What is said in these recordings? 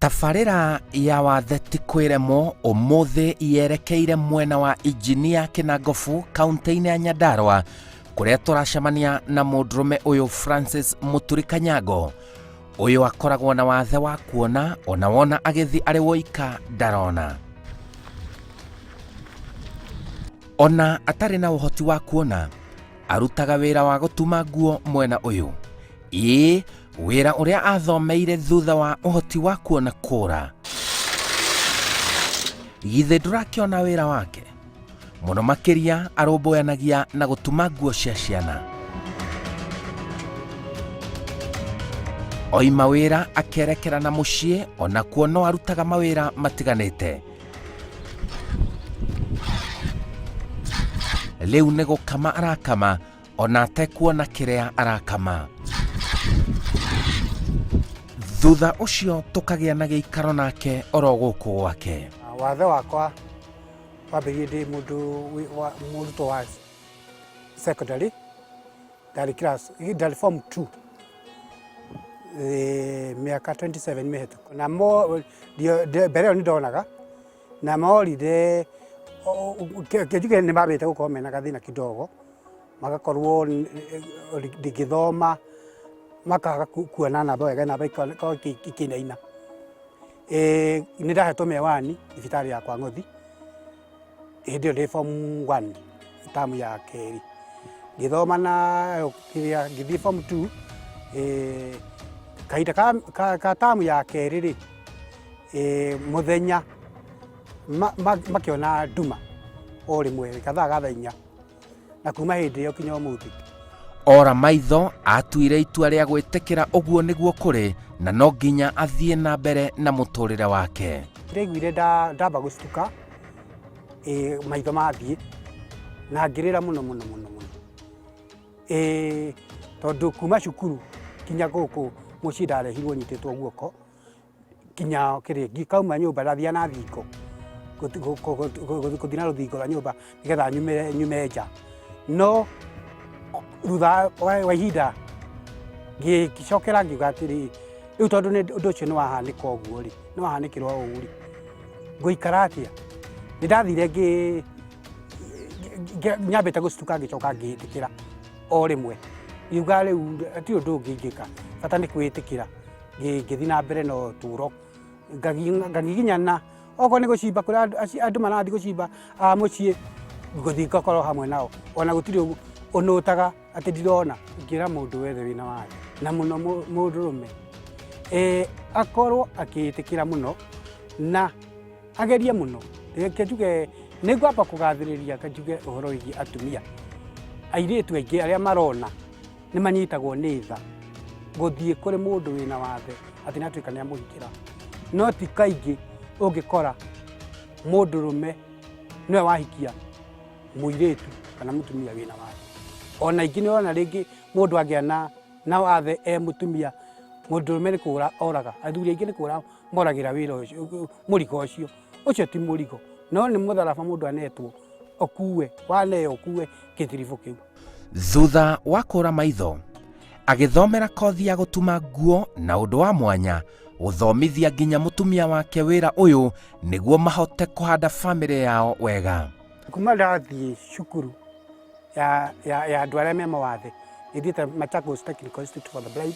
Tabarĩra ya Wathe ti kwĩremwo ũmũthĩ yerekeire mwena wa Injinia Kĩnangobu kaunti-inĩ ya Nyandarua kũrĩa tũracemania na mũndũrũme ũyũ Francis Mũturi Kanyango. Ũyũ akoragwo na wathe wa kuona ona wona agĩthiĩ arĩ woika ndarona. Ona atarĩ na ũhoti wa kuona, arutaga wĩra wa gũtuma nguo mwena ũyũ. Ĩĩ, wĩra ũrĩa athomeire thutha wa ũhoti wa kuona kũra. Githĩ ndũrakĩona wĩra wake? Mũno makĩria arũmbũyanagia na gũtuma nguo cia ciana. Oima wĩra akerekera na mũciĩ onakuo no arutaga mawĩra matiganĩte. Rĩu nĩ gũkama arakama ona atekuona kĩrĩa arakama. Thutha ũcio tũkagĩa na gĩikaro nake oro gũkũ gwake. Wathe wakwa wambĩrĩirie ndĩ mũndũ mũrutwo wa secondary, ndarĩ class, ndarĩ form 2 mĩaka 27 mĩhĩtũku. Na mo mbere ĩyo nĩ ndonaga na morire, kĩnjuge nĩ mambĩte gũkorwo mena gathĩna kidogo magakorwo ndingĩthoma, makaga kuona namba wega, namba ikakorwo ikĩinaina. Nĩ ndahetwo mĩwani thibitarĩ ya kwa Ng'othi, hĩndĩ ĩyo ndĩ form one tamu ya kerĩ. Ngĩthoma na kĩrĩa ngĩthiĩ form two, kahinda ka tamu ya kerĩ rĩ, mũthenya makĩona nduma o rĩmwe gathaa ga thaa inya. Na kuma hĩndĩ ĩyo kinya ũmũthĩ. Ora maitho atuire itua rĩa gwĩtĩkĩra ũguo nĩguo kũrĩ na no nginya athiĩ na mbere na mũtũrĩre wake. Ndaiguire ndamba gũcituka, maitho mathiĩ na ngĩrĩra mũno mũno mũno mũno. Tondũ kuma cukuru kinya gũkũ mũciĩ ndarehirwo nyitĩtwo guoko. Nginya kĩrĩ ngĩkauma nyũmba ndathiaga na thingo gũthiĩ na rũthingo rwa nyũmba nĩgetha nyume nja. No thutha wa ihinda ngĩcokera ngiuga atĩrĩ, rĩu tondũ ũndũ ũcio nĩ wahanĩka ũguo rĩ, nĩ wahanĩkĩra ũũ rĩ, ngũikara atĩa? Nĩ ndathire nyambĩte gũcituka ngĩcoka ngĩĩtĩkĩra o rĩmwe, ngiuga rĩu hatirĩ ũndũ ũngĩ ingĩka bata nĩ kwĩĩtĩkĩra. Ngĩthiĩ na mbere na ũtũro, ngagiginyana, okorwo nĩ gũcimba kũrĩa andũ marathiĩ gũcimba a mũciĩ, ngũthiĩ ngakorwo hamwe nao, ona gũtirĩ ũnũtaga atĩ ndirona. Ingĩra mũndũ wothe wĩna wathe na mũno mũndũrũme, akorwo akĩĩtĩkĩra mũno na agerie mũno. Reke njuge nĩ ngwamba kũgathĩrĩria njuge ũhoro wĩgiĩ atumia, airĩtu aingĩ arĩa marona nĩ manyitagwo nĩ tha gũthiĩ kũrĩ mũndũ wĩna wathe atĩ nĩ atuĩka nĩ amũhikĩra. No ti kaingĩ ũngĩkora mũndũrũme nĩwe wahikia mũirĩtu kana mũtumia wĩna wathe. Ona ingĩ nĩ ũrona rĩngĩ mũndũ agĩa na wathe e mũtumia, mũndũrũme nĩ kũra oraga. Athuri aingĩ nĩ kũra moragĩra wĩra ũcio, mũrigo ũcio. Ũcio ti mũrigo, no nĩ mũtharaba mũndũ anetwo ũkue, waneo ũkue gĩtiribũ kĩu. Thutha wa kũra maitho, agĩthomera kothi ya gũtuma nguo na ũndũ wa mwanya gũthomithia nginya mũtumia wake wĩra ũyũ nĩguo mahote kũhanda famĩlĩ yao wega. Kuma ndathiĩ cukuru ya andũ arĩa me mawathe, ĩthiĩte Machakos Technical Institute for the Blind,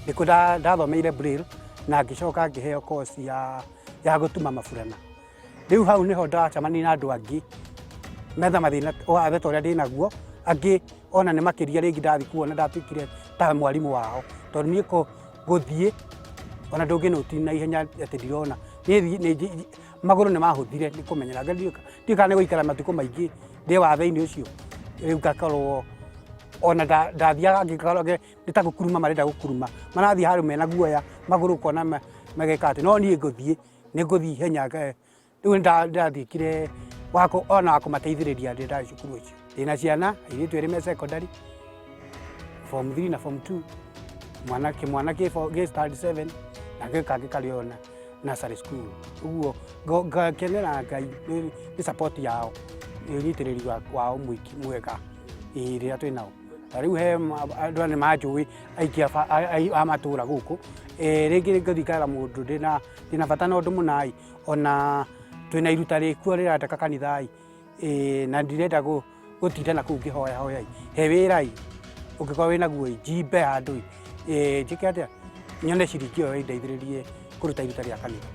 nĩkuo ndathomeire Braille na ngĩcoka ngĩheo course ya gũtuma maburana. Rĩu hau nĩho ndacemanirie na andũ angĩ metha mathĩna wathe ta ũrĩa ndĩnaguo, angĩ ona nĩ makĩria rĩngĩ ndathiĩ kuona ndatuĩkire ta mwarimũ wao, tondũ niĩ gũthiĩ ona ndũngĩnũti na ihenya atĩ ndirona, niĩ magũrũ nĩ mahũthire nĩ kũmenyera, ndiũĩ kana nĩ gũikara matukũ maingĩ ndĩ wathe-inĩ ũcio, rĩu ngakorwo ona ndathiaga ngĩkorwo nĩ ta gũkuruma marenda gũkuruma, marathiĩ handũ mena guoya magũrũ ũkona mageka atĩ, no niĩ ngũthiĩ. Nĩ ngũthiĩ ihenya rĩu nĩ ndatuĩkire ona wa kũmateithĩrĩria rĩrĩa ndarĩ cukuru ũcio. Ndĩna ciana, airĩtu erĩ me secondary, form 3 na form 2, mwana kĩmwana gĩ standard 7 na kangĩ karĩ o nursery school. Ũguo ngakenera Ngai nĩ support yao, nĩ ũnyitĩrĩri wao mwega rĩrĩa twĩ nao. Ta rĩu he andũ nĩ manjũĩ aingĩ a matũra gũkũ. Rĩngĩ ngũthiĩ ngera mũndũ ndĩna bata na ũndũ mũna ĩ, ona twĩna iruta rĩkuo rĩrandeka kanitha ĩ, na ndirenda gũtinda na kũu ngĩhoya hoya ĩ, he wĩra ĩ, ũngĩkorwo wĩna guo ĩ, njimbe handũ ĩ, njĩke atĩa, nyone ciringi ĩyo ĩndeithĩrĩrie kũruta iruta rĩa kanitha.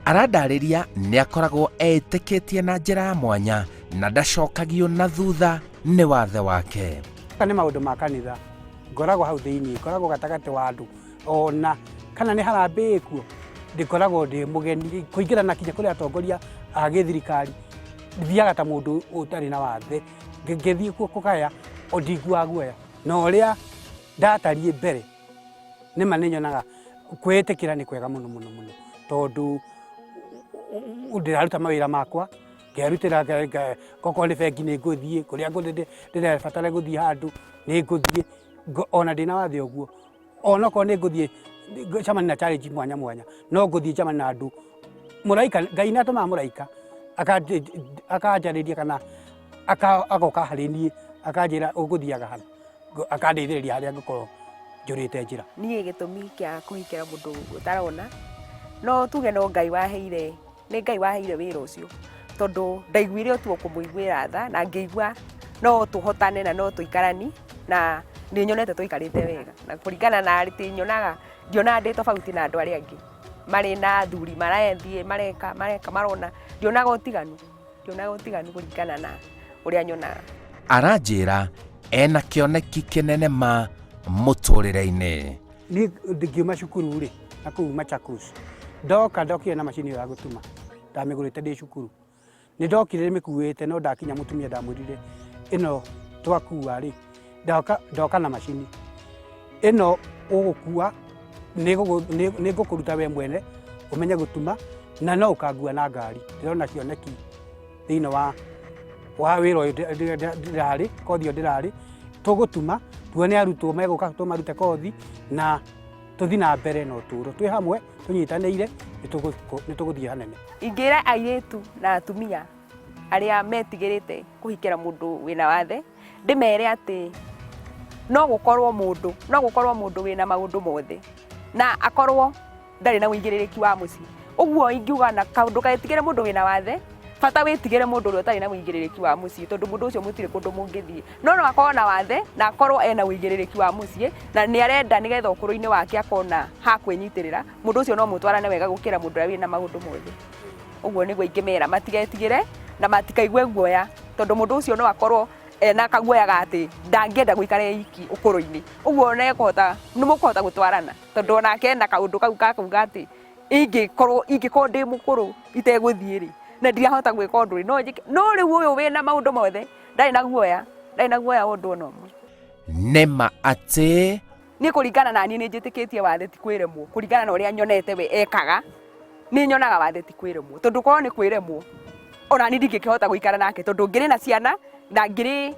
Arandarĩria nĩ akoragwo etĩkĩtie na njĩra ya mwanya na ndacokagio na thutha nĩ wathe wake. Nĩ maũndũ ma kanitha, ngoragwo hau thĩinĩ, ngoragwo gatagatĩ wa andũ, ona kana nĩ harambee kuo, ndĩkoragwo ndĩ mũgeni, kũingĩra na kinya kũrĩ atongoria a gĩthirikari, thiaga ta mũndũ ũtarĩ na wathe, ngĩthiĩ kuo kũgaya, o ndiguaga guoya, na ũrĩa ndatariĩ mbere, nĩma nĩ nyonaga kwĩĩtĩkĩra nĩ kwega mũno mũno mũno, tondũ ndĩraruta mawĩra makwa, ngerutĩra, okorwo nĩ bengi nĩ ngũthiĩ, kũrĩa ndĩrabatara gũthiĩ handũ nĩ ngũthiĩ, ona ndĩna wathe ũguo, onokorwo nĩ ngũthiĩ ngũcemania na challenge mwanya mwanya, no ngũthiĩ njemanie na andũ. Mũraika, Ngai nĩ atũmaga mũraika akanjarĩria kana agoka harĩ niĩ akanjĩra ũgũthiaga hana, akandeithĩrĩria harĩa ngũkorwo njũrĩte njĩra. Niĩ gĩtũmi kĩa kũhikĩra mũndũ ũtarona, no tuge no Ngai waheire, nĩ Ngai waheire wĩra ũcio, tondũ ndaiguire o tu o kũmũiguĩra tha na ngĩigua no tũhotane na no tũikarani na nĩ nyonete tũikarĩte wega. Na kũringana na atĩ nyonaga, ndionaga ndĩ tofauti na andũ arĩa angĩ marĩ na athuri marathiĩ mareka mareka marona, ndionaga ũtiganu, ndionaga ũtiganu kũringana na ũrĩa nyonaga. Aranjĩra ena kĩoneki kĩnene ma mũtũrĩre-inĩ. Niĩ ngiuma cukuru rĩ, na kũu Machakos, ndoka ndokire na macini ĩyo ya gũtuma, ndamĩgũrĩte ndĩ cukuru. Nĩ ndokire ndĩmĩkuĩte no ndakinya mũtumia ndamwĩrire ĩno twakua rĩ, ndoka, ndoka na macini ĩno ũgũkua nĩ ngũkũruta we mwene ũmenye gũtuma na no ũkangua na ngari. Ndĩrona kĩoneki thĩinĩ wa wĩra ũyũ ndĩrarĩ, kothi ĩyo ndĩrarĩ, tũgũtuma tuone arutwo megũka tũmarute kothi na tũthiĩ na mbere na ũtũro twĩ hamwe tũnyitanĩire nĩ tũgũthiĩ hanene. Ingĩra airĩtu na atumia arĩa metigĩrĩte kũhikĩra mũndũ wĩna wathe, ndĩmere atĩ no gũkorwo mũndũ, no gũkorwo mũndũ wĩna maũndũ mothe na akorwo ndarĩ na ũigĩrĩrĩki wa mũciĩ. Ũguo ingiuga na kaũndũ getigĩre mũndũ wĩna wathe, bata wĩtigĩre mũndũ ũrĩa ũtarĩ na ũigĩrĩrĩki wa mũciĩ tondũ mũndũ ũcio mũtirĩ kũndũ mũngĩthiĩ. No no akorwo na wathe na akorwo ena ũigĩrĩrĩki wa mũciĩ na nĩ arenda nĩgetha ũkũrũ-inĩ wake akona ha kwĩnyitĩrĩra, mũndũ ũcio no mũtwarane wega gũkĩra mũndũ ũrĩa wĩna maũndũ mothe. Ũguo nĩguo ingĩmera matigetigĩre na matikaigue guoya tondũ mũndũ ũcio no akorwo ena kaguoya ga atĩ ndangĩenda gũikara e iki ũkũrũ-inĩ. Ũguo nĩ ekũhota, nĩ mũkũhota gũtwarana. Tondũ onake ena kaũndũ kau ga kuuga atĩ ingĩkorwo ingĩkorwo ndĩ mũkũrũ itegũthiĩ rĩ, na ndirahota gwĩka ũndũ rĩ, no njĩke. No rĩu ũyũ wĩna maũndũ mothe ndarĩ na guoya, ndarĩ na guoya wa ũndũ ona ũmwe. Nĩ ma atĩ. Niĩ kũringana na niĩ nĩ njĩtĩkĩtie wathe ti kwĩremwo, kũringana na ũrĩa nyonete we ekaga, nĩ nyonaga wathe ti kwĩremwo, tondũ korwo nĩ kwĩremwo, ona niĩ ndingĩkĩhota gũikara nake, tondũ ngĩrĩ na ciana na ngĩrĩ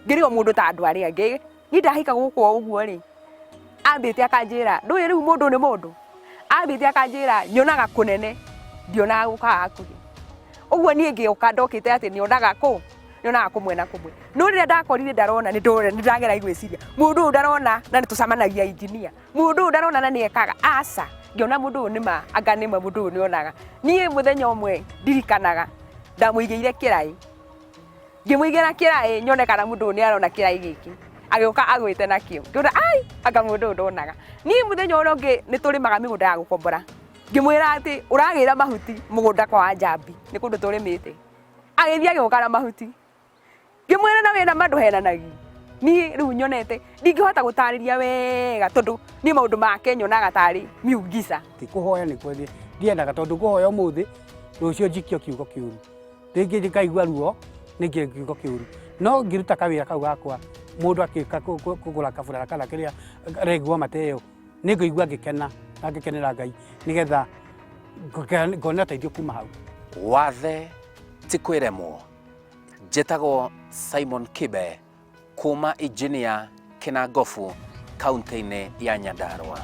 ngĩrĩ o mũndũ ta andũ arĩa angĩ. Niĩ ndahika gũkũ o ũguo rĩ, ambĩte akanjĩra ndũĩ rĩu mũndũ nĩ mũndũ, ambĩte akanjĩra nyonaga kũnene ndionaga gũkaga hakuhĩ. Ũguo niĩ ngĩũka ndokĩte atĩ nyonaga kũ? Nyonaga kũmwe na kũmwe. No rĩrĩa ndakorire ndarona nĩ ndageragia gwĩciria mũndũ ũyũ ndarona na nĩ tũcemanagia engineer, mũndũ ũyũ ndarona na nĩ ekaga, aca, ngĩona mũndũ ũyũ nĩma anga nĩma mũndũ ũyũ nĩ onaga. Niĩ mũthenya ũmwe ndirikanaga ndamũigĩire kĩraĩ. Ngĩmũigĩra kĩraĩ nyone kana mũndũ ũyũ nĩ arona kĩraĩ gĩkĩ. Agĩũka agwĩte nakĩo. Ngĩona ai anga mũndũ ũyũ ndonaga. Niĩ mũthenya ũrĩa ũngĩ nĩ tũrĩmaga mĩgũnda ya gũkombora. Ngĩmwĩra atĩ ũragĩra mahuti mũgũnda kwa Wanjambi, nĩ kũndũ tũrĩmĩte. Agĩthiĩ agĩũka na mahuti. Ngĩmwĩra na wĩna ma ndũhenanagia. Niĩ rĩu nyonete ndingĩhota gũtarĩria wega tondũ niĩ maũndũ make nyonaga tarĩ miujiza. Ti kũhoya nĩ ndiendaga tondũ ngũhoya ũmũthĩ rũciũ njikio kiugo kĩũru. Rĩngĩ ngaigua ruo nĩ kiugo kĩũru. No ngĩruta kawĩra kau gakwa mũndũ akĩũka kũgũra kaburana kana kĩrĩa araigua mateo nĩ ngũigua ngĩkena na ngĩkenera Ngai nĩgetha ngona ũteithio kuma hau. Wathe ti kwĩremwo. Njĩtagwo Simon Kibe kuma Engineer Kinangofu, kaunti-inĩ ya Nyandarua.